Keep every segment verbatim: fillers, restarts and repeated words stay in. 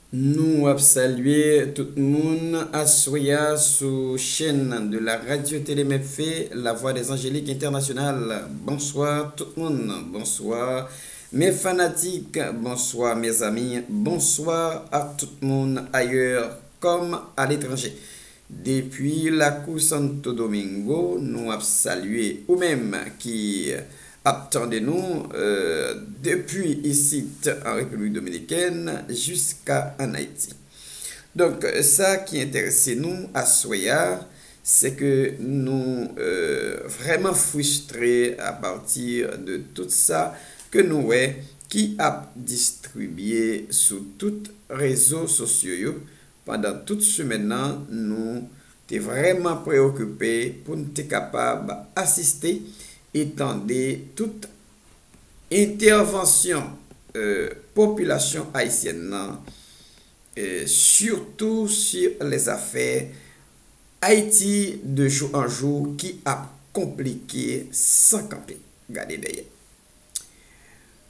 Nou ap salye tout moun aswè a sou chaîne de la radio télé Mepfé, La Voix des Angéliques Internationales. Bonswa tout moun, bonswa mes fanatiques, bonswa mes amis, bonswa a tout moun ayè kòm aletranje. Depi lakou Santo Domingo, nou ap salye ou menm ki ap tande nou, euh, depi isit an Repiblik Dominikèn jiska an Ayiti. Donk, sa ki enterese nou aswè a, se ke nou, euh, vrèman fristre apati de tout sa ke nou wè ki ap distribye sou tout rezo sosyo yo, pandan tout semèn nan, nou te vrèman preyokipe pou n te kapab asiste e tande tout entèvansyon, euh, popilasyon ayisyèn nan, euh, surtout sur les affaires Haïti de jour en jour ki ap konplike san kanpe. Gade dèyè.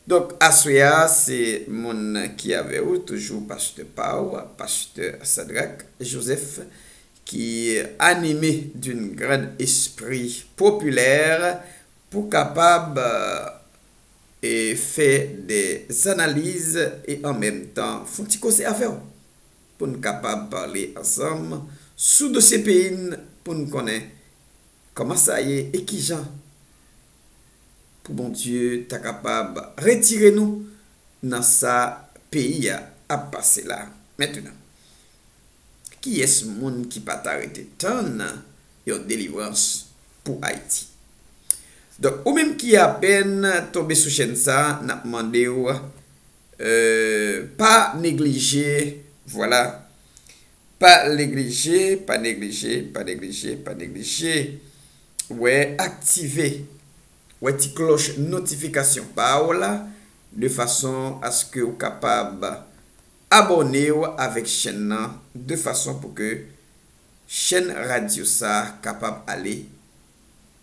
Donk, aswè a, se moun ki avè w toujou, pastè pa w, pastè Sadrac Joseph, ki anime d'une grande esprit populaire pou kapab, euh, e fè des analyses e an menm tan fè yon ti koze avè w. Pou n kapab pale ansanm sou dosye peyi n, pou n konnen kòman sa ye e kijan pou Bondye ta kapab retire nou nan sa peyi a ap pase la mentnan. Kiyès moun ki pa ta rete tann yon delivrans pou Ayiti? Donk, ou menm ki apèn tonbe sou chèn sa, n ap mande w, euh, pa neglije, vwala, pa neglije, pa neglije, pa neglije, pa neglije, wè, aktive, wè, ti klòch notifikasyon pa w la, de fason aske w kapab abòne w avèk chèn nan, de fason pou ke chèn radyo sa kapab ale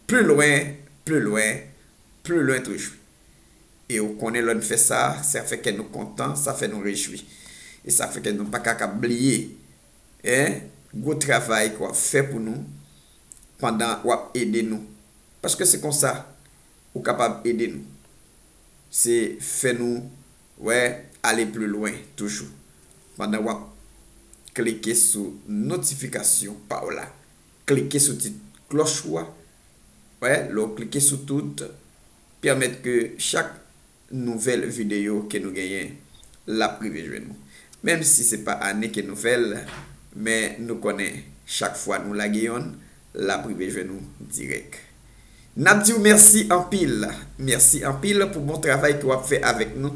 pli lwen, pli lwen, pli lwen toujou. E ou konnen lè n fè sa, sa fè kè nou kontan, sa fè nou rejwi. E sa fè kè nou pa ka, ka bliye, en, gwo travay ke w ap fè pou nou pandan w ap ede nou. Paske se konsa ou kapab ede nou. Se fè nou, wè, ale pli lwen toujou. Pandan w ap klike sou notifikasyon pa w la, klike sou ti klòch ou a. Wè, lè w klike sou tout, pèmèt ke chak nouvèl videyo ke nou genyen, l ap rive jwenn ou. Menm si se pa ane ke nouvèl, men nou konnen chak fwa nou lage yonn, l ap rive jwenn ou dirèk. N ap di w mèsi anpil. Mèsi anpil pou bon travay ke w ap fè avèk nou.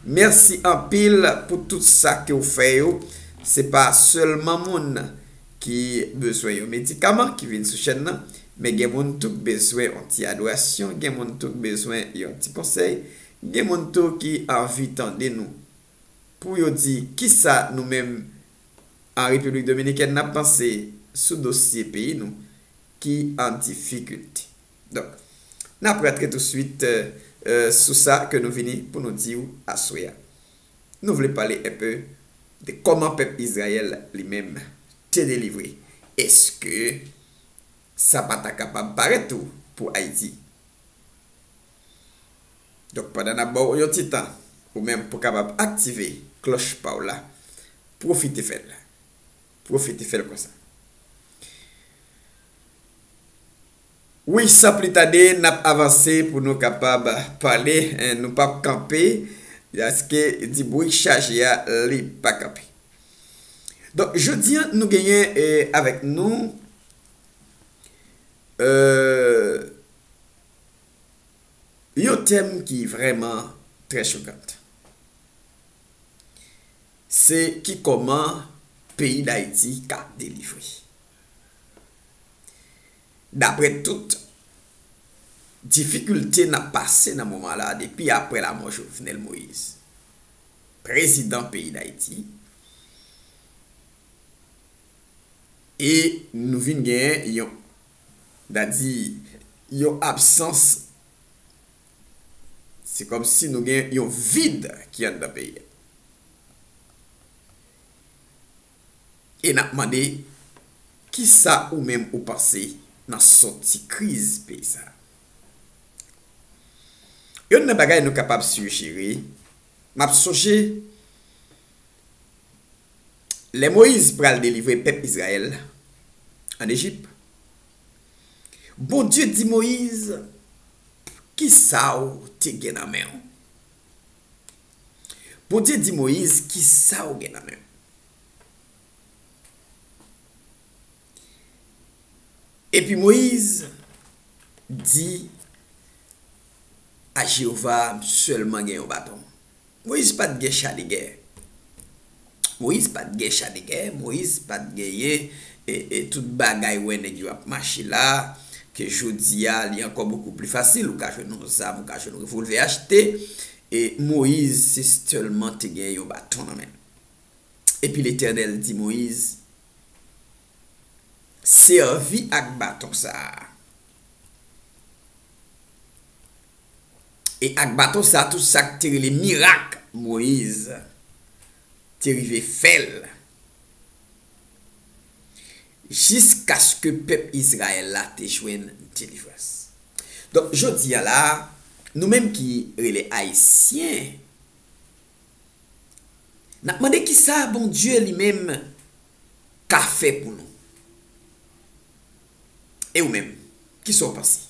Mèsi anpil pou tout sa ke w fè yo. Se pa sèlman moun ki bezwen yon medikaman ki vin sou chèn nan, men gen moun tou k bezwen yon ti adorasyon, gen moun tou k bezwen yon ti konsèy, gen moun tou ki anvi tande nou pou yo di kisa nou menm an Repiblik Dominikèn n ap panse sou dosye peyi nou ki an difikilte. Donk, n ap rantre touswit, euh, euh, sou sa ke nou vini pou nou di w aswè a. Nou vle pale enpe de kòman pèp Izrayèl li menm te delivre. Èske sa pa ta kapab parèt tou pou Ayiti? Donk, pandan n ap ba w yon ti tan, ou menm pou kapab aktive klòch pa w la, pwofite fè l. Pwofite fè l konsa. Wi, san pli tade, n ap avanse pou nou kapab pale, en, nou p ap kanpe, paske di bri chaje a, li pa kanpe. Donk, jodi a, nou genyen, eh, avèk nou, euh, yon tèm ki vrèman trè chokan. Se ki kòman peyi Dayiti ka delivre. Daprè tout difikilte n ap pase nan moman la, depi aprè lanmò Jovenel Moïse, prezidan peyi Dayiti, e nou vin genyen yon, n a di, yon absans, se kòmsi nou gen yon vid ki anndan peyi a. E n ap mande, kisa ou menm ou panse nan sòti kriz peyi sa a? Youn nan bagay nou kapab sijere, m ap sonje lè Moyiz pral delivre pèp Izrayèl ann Ejip, Bondye di Moyiz, kisa w te gen nan men w? Bondye di Moyiz, kisa w gen nan men w? Epi Moyiz di a Jewova, m sèlman gen yon baton. Moyiz pa t gen cha de gè. Moyiz pa t gen cha de gè, Moyiz pa t genyen e, e tout bagay wè nèg yo ap mache la, ke jodi a li ankò bokou pli fasil, ou ka jwenn yon zam, ou ka jwenn yon revolvè achte, e Moyiz se sèlman te gen yon baton nan men l. Epi Letènèl di Moyiz, sèvi ak baton sa a. E ak baton sa a, tout sa k te rele mirak Moyiz te rive fè l, jiskaske pèp Izrayèl la te jwenn delivrans. Donk, jodi a la, nou menm ki rele Ayisyen, n ap mande kisa Bondye li menm ka fè pou nou. E ou menm, kisa w panse?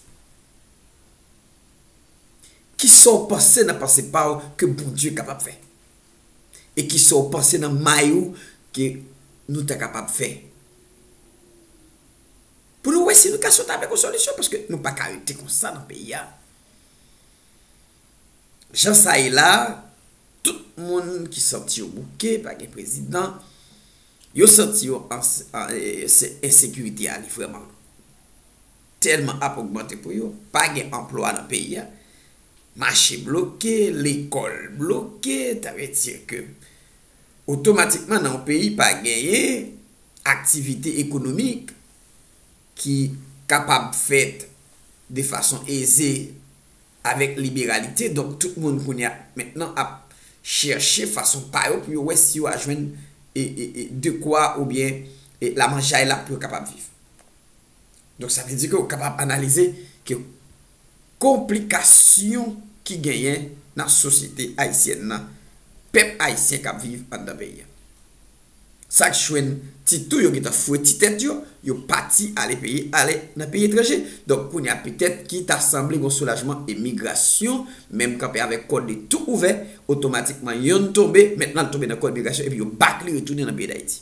Kisa w panse nan panse pa w ke Bondye kapab fè? E kisa w panse nan may ou ke nou ta kapab fè? Pou nou wè si nou ka sot avèk yon solisyon, paske nou pa ka rete konsa nan peyi a. Jan sa ye la, tout moun ki santi yo bouke, pa gen prezidan, yo santi yo an, an, e, se, ensekirite a li vrèman tèlman ap ogmante pou yo, pa gen anplwa nan peyi a, mache bloke, lekòl bloke, ta vle di ke otomatikman nan yon peyi pa genyen aktivite ekonomik ki kapab fèt de fason eze, avèk liberalite. Donk, tout moun kounye a mentnan ap chèche fason pa yo pou yo wè si yo a jwenn e, e, e, dekwa oubyen e, lamanjay la pou yo kapab viv. Donk, sa vle di ke ou kapab analize ke konplikasyon ki genyen nan sosyete ayisyèn nan, pèp ayisyen k ap viv anndan peyi a. Sa k jwenn ti tou, yo gentan foure ti tèt yo, yo pati ale peyi, ale nan peyi etranje. Donk, kounye a, petèt ki ta sanble gon soulajman imigrasyon, menm kanpe avèk kòd li tou ouvè, otomatikman yonn tonbe, mentnan l tonbe nan kòd imigrasyon, epi yo bak li retounen nan peyi Dayiti.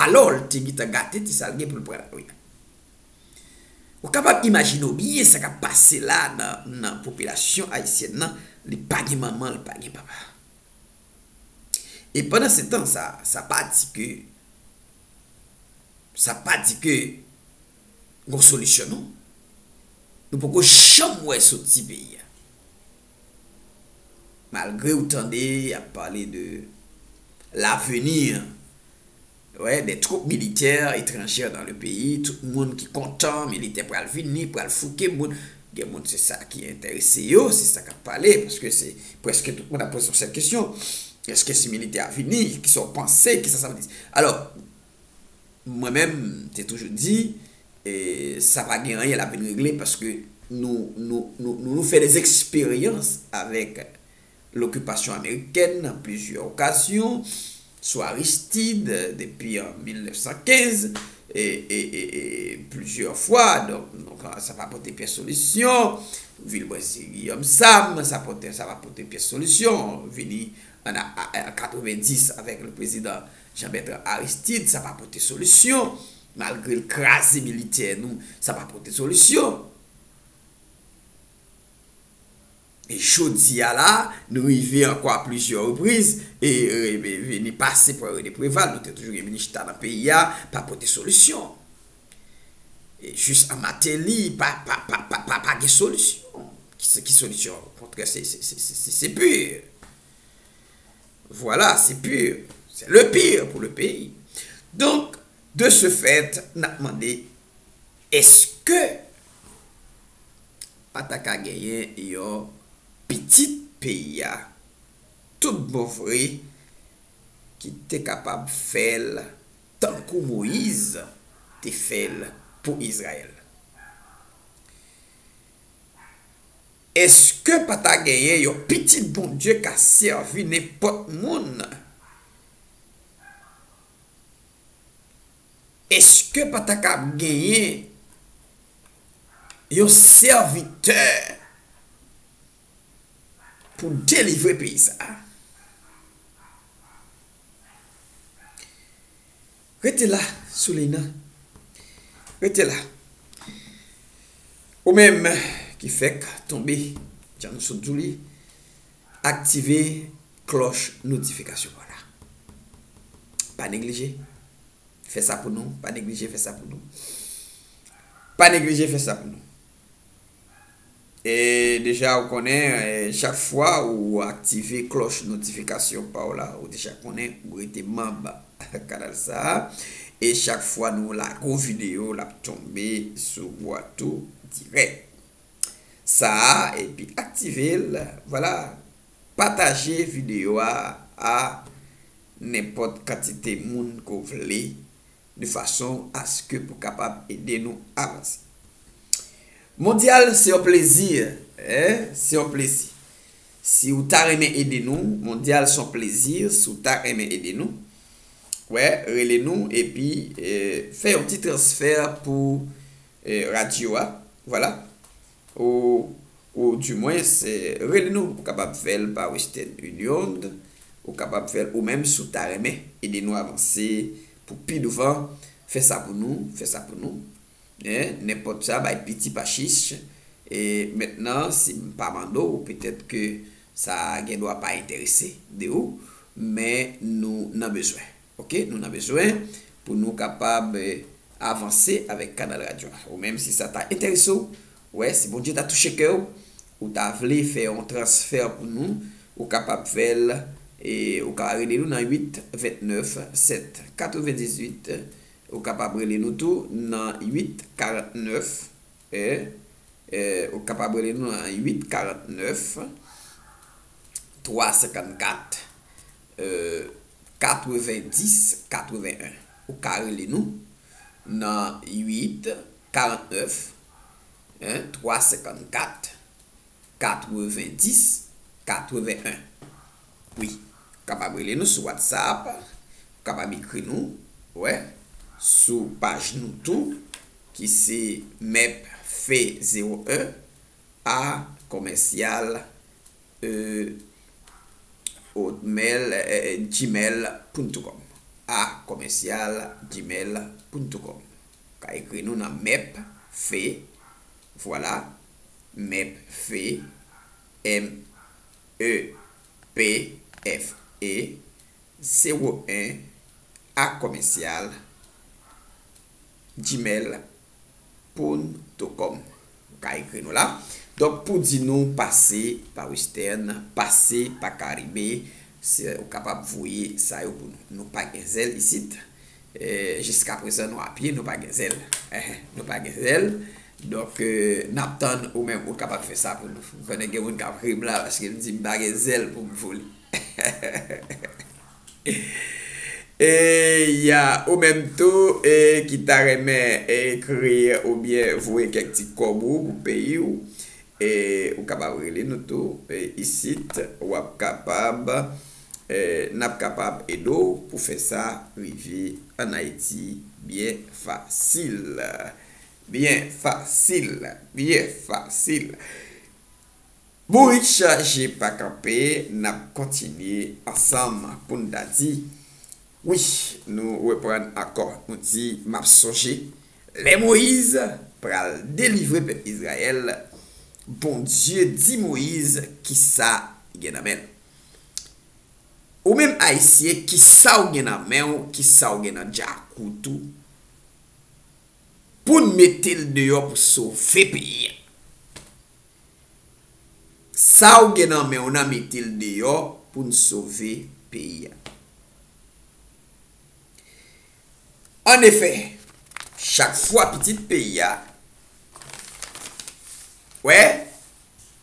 Alò, l te gentan gate ti sa l gen pou l pran lari a. Ou kapab imajine w byen sa k ap pase la nan, nan popilasyon ayisyèn nan, li pa gen manman, li pa gen papa. E pandan se tan sa, sa pa di ke, sa pa di ke gon solisyon non. Nou poko janm wè soti peyi a. Malgre ou tande y ap pale de l'avenir, ouais, des troupes militaires étrangères dans le pays, tout moun ki kontan, militè pral vini, pral fouke moun. Gen moun se sa ki enterese yo, se sa k ap pale, paske se prèske tout moun ap poze yon sèl kesyon. Èske si militè a vini, kisa w panse, kisa sa vle di? Alò, mwen menm, m te toujou di, e, sa pa gen anyen l ap vin regle paske nou, nou, nou, nou, nou fè des expériences avec l'occupation américaine nan plizyè okazyon, sou Aristide, depi an mil nèf san kenz, e, e, e, e plizyè fwa, donk, donk, sa pa pote pyès solisyon. Vilbrun Guillaume Sam, sa pote, sa pa pote pyès solisyon. Vini an, a, a, an katrevenndis avèk le prezidan Jean Bertrand Aristide, sa pa pote solisyon. Malgre l kraze militè nou, sa pa pote solisyon. E jodi a la, nou rive ankò a plizyè repriz, e, e, e vini pase pou René Préval, nou te toujou gen MINUSTAH nan peyi a, pa pote solisyon. E jis an Martelly, pa, pa, pa, pa, pa, pa gen solisyon. Ki, ki solisyon? Okontrè, se, se, se, se, se, se pir. Vwala, se pir. C'est le pire pour le pays. Donk, de ce fait, n ap mande, èske pa ta ka genyen yon pitit peyi a, tout bon vre, ki te kapab fè l tankou Moyiz te fè l pou Izrayèl. Èske pa ta genyen yon pitit Bondye ka sèvi nenpòt moun? Èske pa ta ka genyen yon sèvitè pou delivre peyi sa a? Rete la, Souleyna. Rete la. Ou menm ki fèk tonbe, jan nou sot di w li, aktive klòch notifikasyon an la. Pa neglije. Fè sa pou nou. Pa neglije fè sa pou nou. Pa neglije fè sa pou nou. E deja, ou konnen, e, chak fwa ou aktive klòch notifikasyon pa w la, ou deja konnen ou rete manm kanal sa a. E chak fwa nou lage yon videyo, l ap tonbe sou bwat ou dirèk. Sa a, epi aktive l, vwala. Pataje videyo a a nenpòt kantite moun ke w vle, de fason aske pou kapab ede nou avanse. Mondyal, se yon plezi, en, se yon plezi. Si w ta renmen ede nou, Mondyal, se yon plezi, si w ta renmen ede nou, wè, rele nou, epi, eh, fè yon ti transfè pou, eh, radyo a, vwala. Ou, ou dimwens, eh, rele nou, ou kapab fè l pa Western Union, ou kapab fè l ou menm si w ta renmen ede nou avanse pou pi douvan, fè sa pou nou, fè sa pou nou. En, nenpòt sa, bay piti pa chich. E mentnan, si m pa mande w, petèt ke sa gen dwa pa enterese de ou, men nou nan bezwen. Oke, nou nan bezwen pou nou kapab, eh, avanse avèk kanal radyo a. Ou menm, si sa ta enterese w, wè, si Bondye ta touche kè w, ou ta vle fè yon transfè pou nou, ou kapab fè l, e ou ka rele nou nan uit vennèf sèt katrevendizuit, ou kapab rele nou tou nan uit karantnèf, eh, eh, ou kapab rele nou nan uit karantnèf twa senkannkat, eh, katrevendis katrevenn. Ou ka rele nou nan uit karantnèf, en, twa senkannkat, katrevendis katrevenn. Wi, ou kapab rele nou sou WhatsApp, ou kapab ekri nou, wè, sou paj nou tou, ki se mepfe zewo en a kòmèsyal, eh, hotmail, eh, gmail ponto com. A kòmèsyal gmail ponto com. Ou ka ekri nou nan mepfe, vwala, mepfe, M E P F E, zewo en a kòmèsyal gmail ponto com. Ou ka ekri nou la. Donk, pou di nou pase pa Western, pase pa Karibe, se, ou kapab voye sa yo pou nou. Nou pa gen zèl isit. Eh, jiska prezan, nou apye, nou pa gen zèl. Eh, nou pa gen zèl. Donk, eh, n ap tann ou menm, ou kapab fè sa pou nou. M konnen gen moun k ap ri m la, paske m di m pa gen zèl pou m vole. E ya, ou menm tou, e ki ta renmen ekri oubyen voye kèk ti kòb ou pou peyi w, e ou kapab rele nou tou, e isit, w ap kapab, e n ap kapab ede w pou fè sa rive ann Ayiti byen fasil. Byen fasil, byen fasil. Bourich chaje pa kanpe, n ap kontinye ansanm pou n ta di, wi, nou reprann ankò, nou di, m ap sonje, lè Moyiz pral delivre pèp Izrayèl, Bondye di Moyiz kisa li gen nan men l. Ou menm Ayisyen, kisa w gen nan men w, kisa w gen nan djakout ou, pou n mete l deyò pou sove peyi a? Sa w gen nan men w nan, mete l deyò pou n sove peyi a. Annefè, chak fwa pitit peyi a, wè,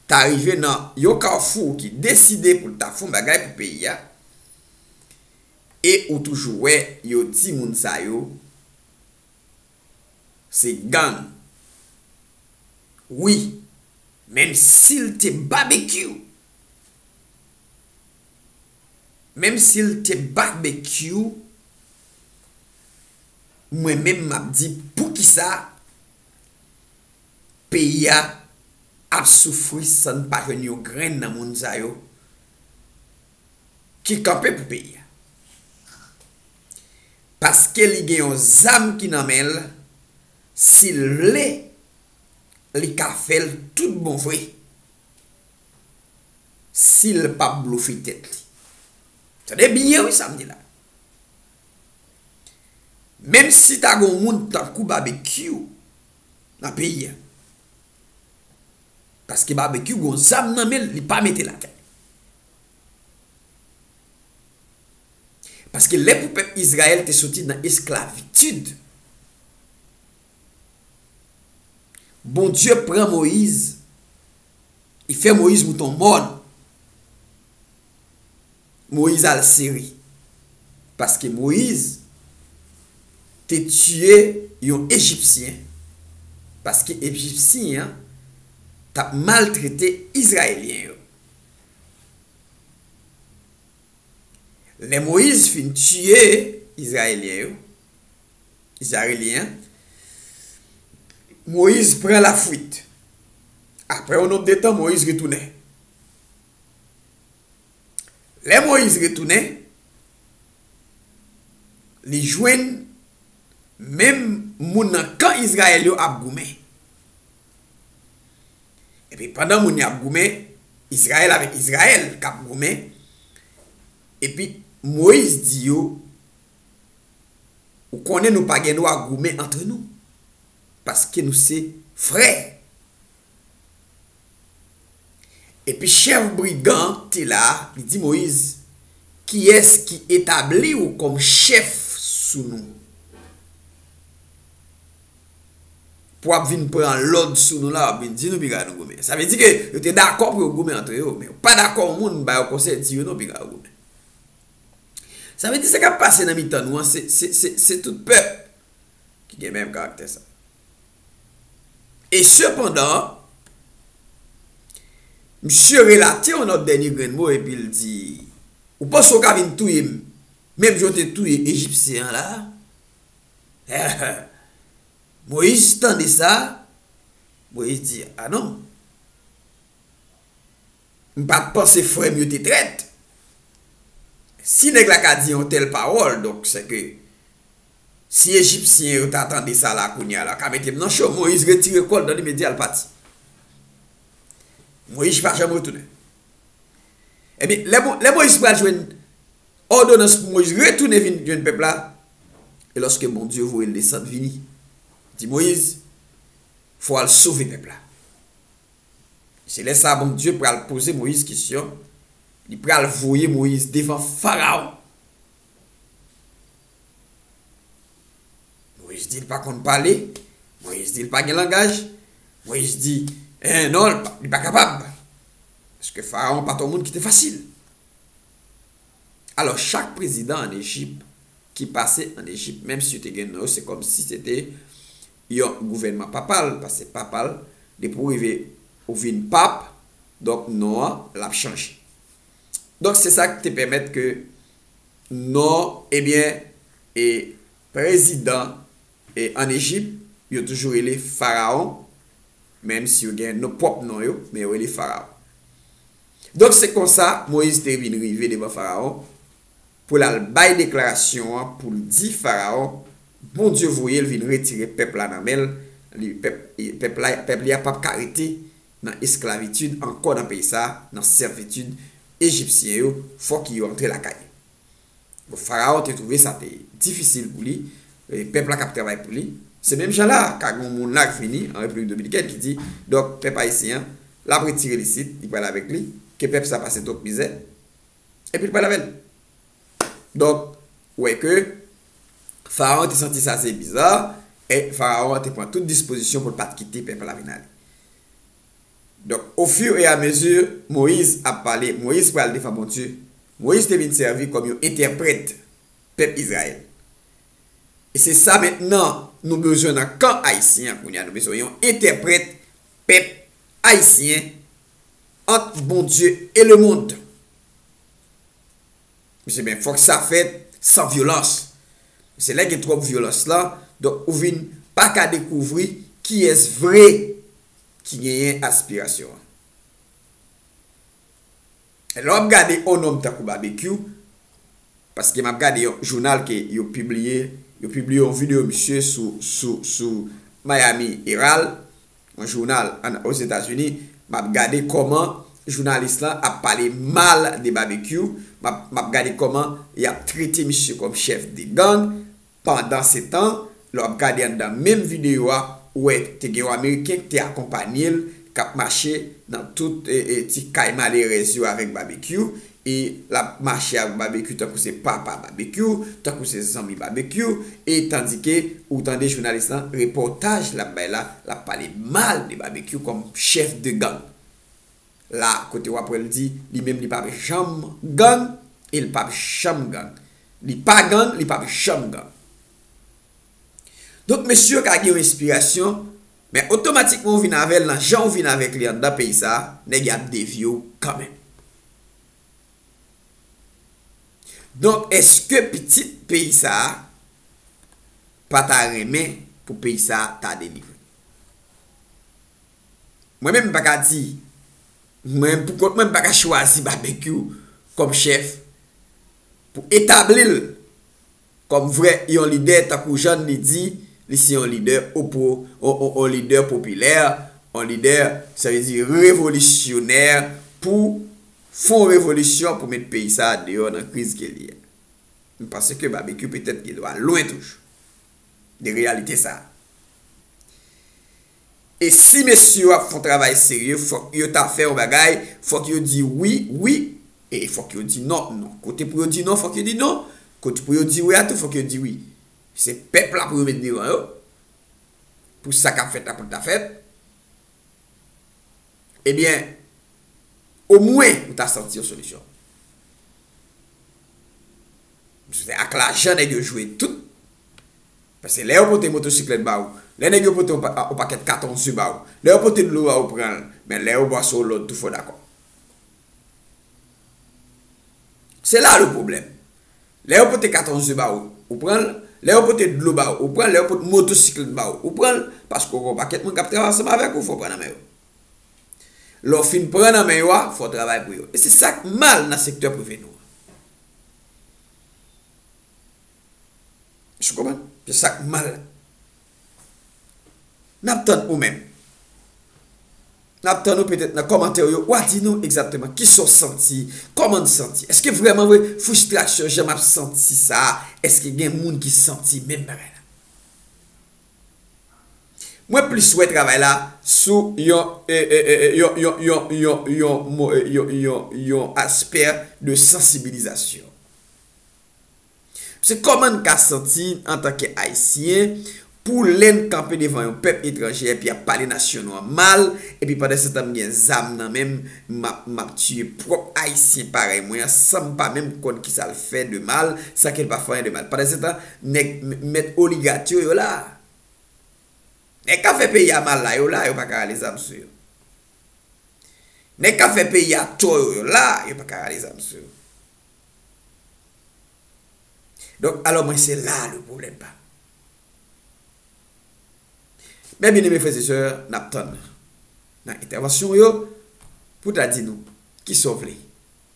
ta rive nan yon kafou ki deside pou l ta fè yon bagay pou peyi a, E ou toujou wè yo di moun sa yo se gang. Wi, menm si l te babekyou, menm si l te babekyou, mwen menm m ap di poukisa peyi a ap soufri san n pa jwenn yon grenn nan moun sa yo ki kanpe pou peyi a. Paske li gen yon zam ki nan men l, si l vle, li ka fè l tout bon vre. Si l p ap blofe tèt li. Tande byen wi sa m di la. Menm si ta gen yon moun tankou Babekyou nan peyi a. Paske Babekyou gen yon zam nan men l, li pa mete l atè. Paske lè pou pèp Izrayèl te soti nan esklavitid, Bondye pran Moyiz, li fè Moyiz mouton mòn. Moyiz al sere. Paske Moyiz te tiye yon Ejipsyen. Paske Ejipsyen an t ap maltrete Izrayelyen yo. Lè Moyiz fin tiye Izrayelyen yo, Izrayelyen an, Moyiz pran lafwit. Apre yon nonb de tan, Moyiz retounen. Lè Moyiz retounen, li jwenn menm moun nan kan Izrayèl yo ap goumen. Epi pandan moun yo ap goumen, Izrayèl avèk Izrayèl k ap goumen, epi Moyiz di yo, ou konnen nou pa gen dwa goumen antre nou, paske nou se frè. Epi chèf brigan an ki te la a, li di Moyiz, kiyès ki etabli w kòm chèf sou nou? Pou w ap vin pran lòd sou nou la, w ap vin di nou piga nou goumen. Sa vle di ke yo te dakò pou yo goumen antre yo, men yo pa dakò yon moun ba yo konsèy di yo non piga yo goumen. Sa vle di sa k ap pase nan mitan nou an, se, se, se, se tout pèp ki gen menm karaktè sa. E sepandan, misye relate yon lòt dènye grenn mo epi l di, ou panse w ka vin touye m, menm jan w te touye Ejipsyen an la a? Moyiz tande sa, Moyiz di, a non. M pa t panse frè m yo te trèt. Si nèg la ka di yon tèl pawòl, donk se ke si Ejipsyen yo ta tande sa la kounye a la, ka mete m nan cho. Moyiz retire kò l nan limedya, l pati. Moyiz pa janm retounen. Ebyen, lè Mo-, lè Moyiz pral jwenn òdonans pou Moyiz retounen vin jwenn pèp la, e lòske Bondye voye l desann vini, di Moyiz, fò w al sove pèp la. Se lè sa a Bondye pral poze Moyiz kesyon, li pral voye Moyiz devan Farawon. Moyiz di l pa konn pale, Moyiz di l pa gen langaj, Moyiz di, eh, non, li pa, li pa kapab. Paske Farawon pa t yon moun ki te fasil. Alò, chak prezidan ann Ejip ki pase ann Ejip, menm si yo te gen non yo, se kòmsi se te yon gouvènman papal, paske papal, depi w rive ou vin pap, donk non an, l ap chanje. Donk, se sa k te pèmèt ke non, ebyen, e prezidan e ann Ejip, yo toujou rele Farawon, menm si yo gen non, pwòp non yo, men yo rele Farawon. Donk, se konsa Moyiz te vin rive devan Farawon pou l al bay deklarasyon an, pou l di Farawon, Bondye voye l vin retire pèp la nan men l, li, pèp, pèp la, pèp li a p ap ka rete nan esklavitid ankò nan peyi sa a, nan sèvitid ejipsyen yo, fòk yo antre lakay yo. Bon, Farawon te twouve sa te difisil pou li, e, pèp la k ap travay pou li. Se menm jan la, ka gen yon moun la k vini an Repiblik Dominikèn ki di, donk, pèp ayisyen an, l ap retire l isit, li pral avèk li, ke pèp sa pase twòp mizè, epi l pral avè l. Donk, ou wè ke Farawon te santi sa se biza, e Farawon te pran tout dispozisyon pou l pa t kite pèp la vin ale. Donk, au fur et à mesure, Moyiz ap pale, Moyiz pral devan Bondye. Moyiz te vin sèvi kòm yon entèprèt. pèp Izrayèl. E se sa mentnan nou bezwen nan kan ayisyen an kounye a. Nou bezwen yon entèprèt pèp ayisyen ant Bondye e lemonn. Mesye, men fòk sa fèt san vyolans. Se lè gen twòp vyolans la, donk ou vin pa ka dekouvri kiyès vre ki genyen aspirasyon an. Lè w ap gade yon nonm tankou Babekyou, paske m ap gade yon jounal ke yo pibliye, yo pibliye yon videyo misye sou, sou, sou Miami Herald, yon jounal ann Ozetazini, m ap gade kòman jounalis lan ap pale mal de Babekyou, m ap, m ap gade kòman y ap trete misye kòm chèf de gang. Pandansetan, lè w ap gade anndan menm videyo a, ou wè te gen yon Ameriken ki te akonpanye l, k ap mache nan tout, e, e, ti kay malerèz yo avèk Babekyou, e l ap mache avèk Babekyou tankou se papa Babekyou, tankou se zanmi Babekyou, e tandike ou tande jounalis lan, repòtaj l ap bay la, l ap pale mal de Babekyou kòm chèf de gang. La, kote w ap wè l di, li menm li p ap janm gang, e l p ap janm gang. Li pa gang, li p ap janm gang. Donk, mesye yo ka gen yon enspirasyon, men otomatikman ou vin avè l, nan jan ou vin avèk li anndan peyi sa a, nèg y ap devye w kanmenm. Donk, èske pitit peyi sa a pa ta renmen pou peyi sa a ta delivre? Mwen menm, m pa ka di, mwen, poukont mwen, m pa ka chwazi Babekyou kòm chèf pou etabli l kòm vrè yon lidè, tankou jan li di, li se yon lidè opo, on, on, on lidè popilè, on lidè, sa vle di revolisyonè, pou fè yon revolisyon pou met peyi sa a deyò nan kriz ke li ye. M panse ke Babekyou petèt gen dwa lwen toujou de reyalite sa a. E si mesye yo ap fè yon travay serye, fòk yo ta fè yon bagay, fòk yo di wi, wi, e fòk yo di non, non. Kote pou yo di non, fòk yo di non. Kote pou yo di wi a tou, fòk yo di wi. Se pèp la pou yo met devan yo, pou sa k ap fèt la pou l ta fèt. Ebyen, omwen ou ta santi yon solisyon. Se ak lajan nèg yo jwe tout. Paske lè yo pote motosiklèt ba ou, lè nèg yo pote yon pa-, yon pakèt katon ze ba ou, lè yo pote dlo ba ou, pran l. Men lè yo ba w lòd tou, fò w dakò. Se la le pwoblèm. Lè yo pote katon ze ba ou, ou pran l. Lè yo pote dlo ba ou, ou pran l. Lè yo pote motosiklèt ba ou, ou pran l. Paske w gen yon pakèt moun k ap travay ansanm avèk ou, fò w pran nan men yo. Lè w fin pran nan men yo a, fò w travay pou yo. E se sa k mal nan sektè prive nou an. Èske w konprann? Se sa k mal. N ap tann ou menm. N ap tann ou petèt nan kòmantè yo. W a di nou egzakteman kisa w santi, kòman n santi. Èske vrèman vre fristrasyon jan m ap santi sa a, èske gen moun ki santi menm bagay la? Mwen plis wè travay la sou yon, e, e, e, e, yon, yon, yon, yon, yon, mo-, e, yon, yon, yon aspè de sansibilizasyon. Se kòman n ka santi n antanke Ayisyen pou lè n kanpe devan yon pèp etranje epi y ap pale nasyon nou an mal, epi pandansetan m gen zam nan men m, m ap, m ap tiye pwòp Ayisyen parèy mwen an san m pa menm konn kisa l fè de mal, san ke l pa fè anyen de mal. Pandansetan, nèg m-, mèt oligat yo, yo la. Nèg k ap fè peyi a mal la, yo la, yo pa ka rale zam sou yo. Nèg k ap fè peyi a tò yo, yo la, yo pa ka rale zam sou yo. Donk, alò mwen, se la le pwoblèm pa m. Mes bien-aimés frères et sœurs, n ap tann nan entèvansyon w yo pou ta di nou kisa w vle,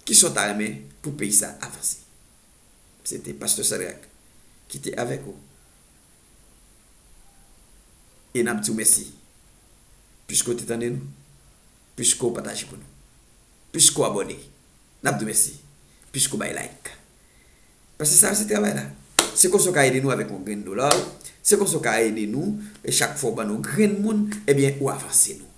kisa w ta renmen pou peyi sa avanse. Se te Pastè Sadrac ki te avèk ou. E n ap di w mèsi piske w te tande nou, piske w pataje pou nou, piske w abòne. N ap di w mèsi piske w bay like. Paske sa yo se travay la. Se konsa w ka ede nou avèk yon grenn dola w. Se konsa w ka ede nou, e chak fwa w ban nou grenn moun, ebyen, ou avanse nou.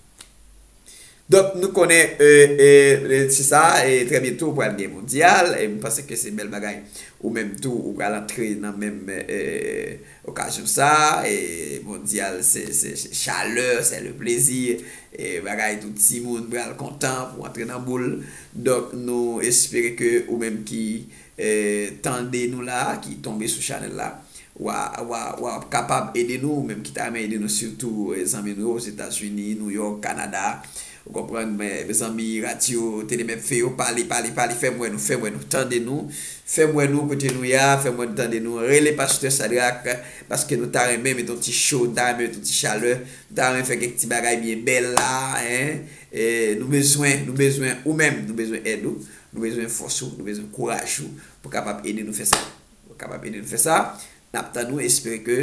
Donk, nou konnen, e, e, e, se sa, e trè byento pral gen mondyal, e m panse ke se bèl bagay. Ou menm tou, ou pral antre nan menm, e, okazyon sa, e mondyal, se, se, se chalè, se le plezi, e bagay tout timoun pral kontan pou antre nan boul. Donk, nou espere ke ou menm ki, e, tande nou la, ki tonbe sou chanèl la, w a, w a, w a kapab ede nou, ou menm ki ta renmen ede nou, sitou, e, zanmi nou yo Ozetazini, Nouyòk, Kanada, ou konprann, men, zanmi radyo, tele M F yo, pale, pale, pale, fè m wè nou, fè m wè nou, tande nou, fè m wè nou kote nou ye a, fè m wè nou, tande nou, rele pastè Sadrak, paske nou ta renmen mete yon ti cho, nou ta renmen mete yon ti chalè, nou ta renmen fè kèk ti bagay byen bèl la, en, e, nou bezwen, nou bezwen ou menm, nou bezwen èd ou, nou bezwen fòs ou, nou bezwen kouraj ou, pou kapab ede nou fè sa. Pou kapab ede nou fè sa. N ap tann ou, espere ke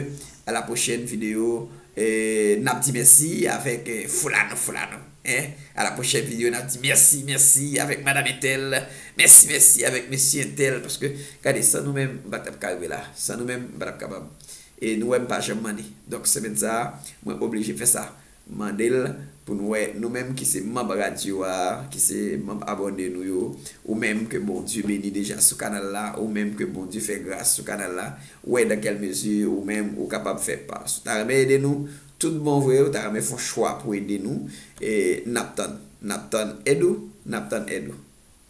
a la pwochèn videyo, e, n ap di mèsi avèk, e, Fulano, Fulano, en. A la pwochèn videyo, n ap di mèsi, mèsi avèk madanm entèl, mèsi, mèsi avèk mesye entèl, paske, gade, san nou menm, m pa t ap ka rive la. San nou menm, m pa t ap kapab. E nou wè, m pa janm mande. Donk, semèn sa a, mwen oblije fè sa. Mande l pou nou wè, nou menm ki se manm radyo a, ki se manm abòne nou yo, ou menm ke Bondye beni deja sou kanal la, ou menm ke Bondye fè gras sou kanal la, wè dans quelle mesure ou menm ou kapab fè pa. Si w ta renmen ede nou, tout bon vre, ou ta renmen fè yon chwa pou ede nou, e n ap tann, n ap tann èd ou, n ap tann èd ou.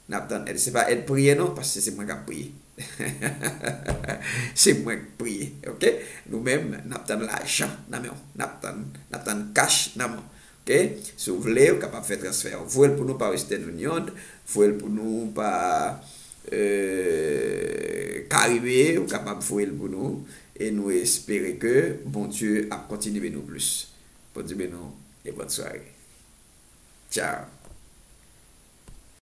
N ap tann èd. Se pa èd priye non, paske se mwen k ap priye. Se mwen k priye, oke? Nou menm, n ap tann lajan nan men w. N ap tann, n ap tann kach nan men w, oke? Si w vle, ou kapab fè transfè. Voye l pou nou pa Western Union, voye l pou nou pa, euh, Caribe, ou kapab voye l pou nou. E nou espere ke Bondye ap kontinye beni w plis. Bondye beni w e bòn sware. Tchao.